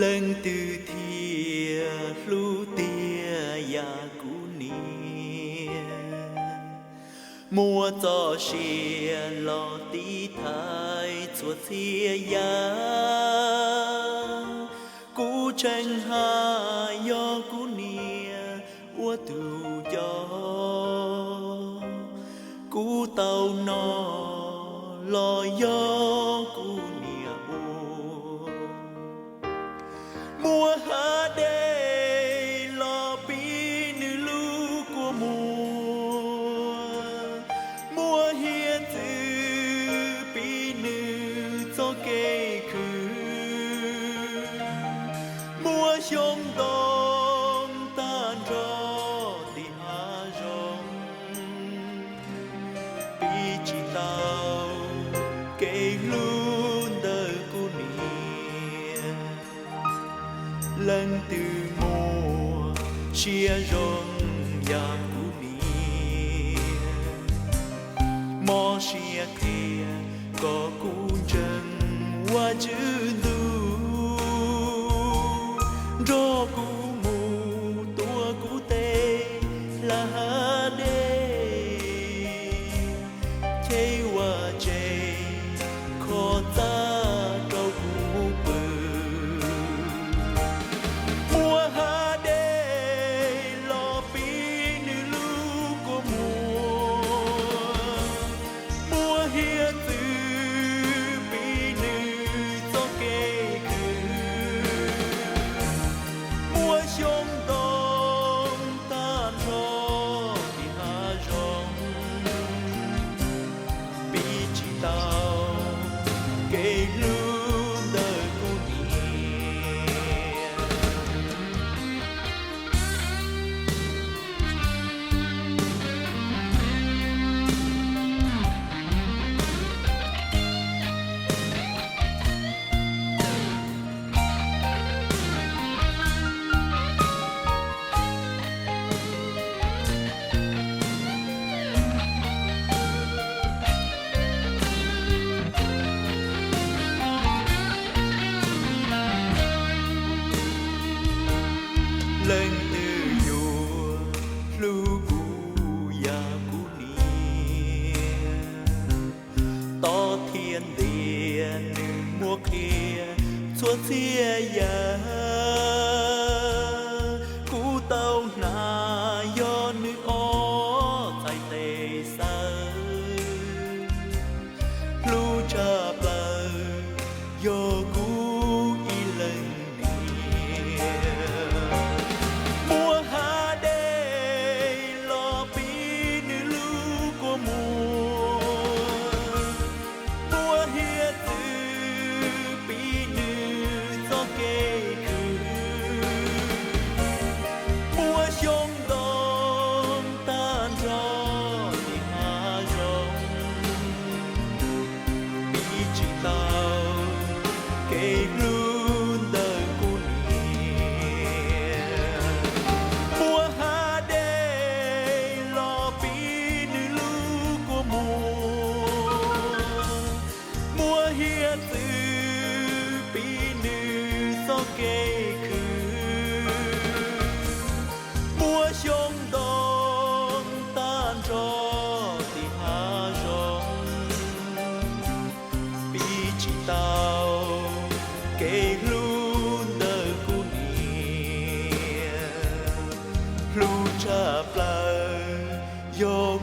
Leej twg thiaj hlub tiag yam kuv niam? Muab txoj sia los tiv thaiv txhua txhia yam. Kuv tseem hais yog kuv niam ua tus coj. Kuv tau hnov los yog kuv niam ua. Muab hav dej los pib nws lub kua muag, muab hiav txwv pib nws txoj kev khwv, muab xyoob ntoo tag nrho tim hav zoov, pib tsis tau kev hlub ntawm kuv niam. Leej twg muaj siab zoo yam kuv niam, mob siab qhia kom kuv ntseeg Vajtswv ntuj, nrog kuv mus tuav kuv tej hlab hav dej, cheb vaj tse kho txaj rau kuv pw. Muab hav dej los pib nws lub kua muag, muab hiav txwv pib nws txoj kev khwv, muab xyoob ntoo tag nrho tim hav zoov, pib tsis tau kev hlub ntawm kuv niam. Leej twg yuav hlub kuv yam kuv niam? Tob thiab ntiag nws muab qhia txhua txhia yam, kuv tau hnov yog nws ob txhais tes xaws, hlub tshaj plaws yog kuv ib leeg niam. Muab hav dej los pib nws lub kua muag, muab hiav txwv pib nws txoj kev khwv, muab xyoob ntoo tag nrho tim hav zoov, pib tsis tau kev hlub ntawm kuv niam. Muab hav dej los pib nws lub kua muag, muab hiav txwv pib nws txoj kev khwv, muab xyoob ntoo tag nrho tim hav zoov, pib tsis tau kev hlub ntawm kuv niam. Hlub tshaj plaws yog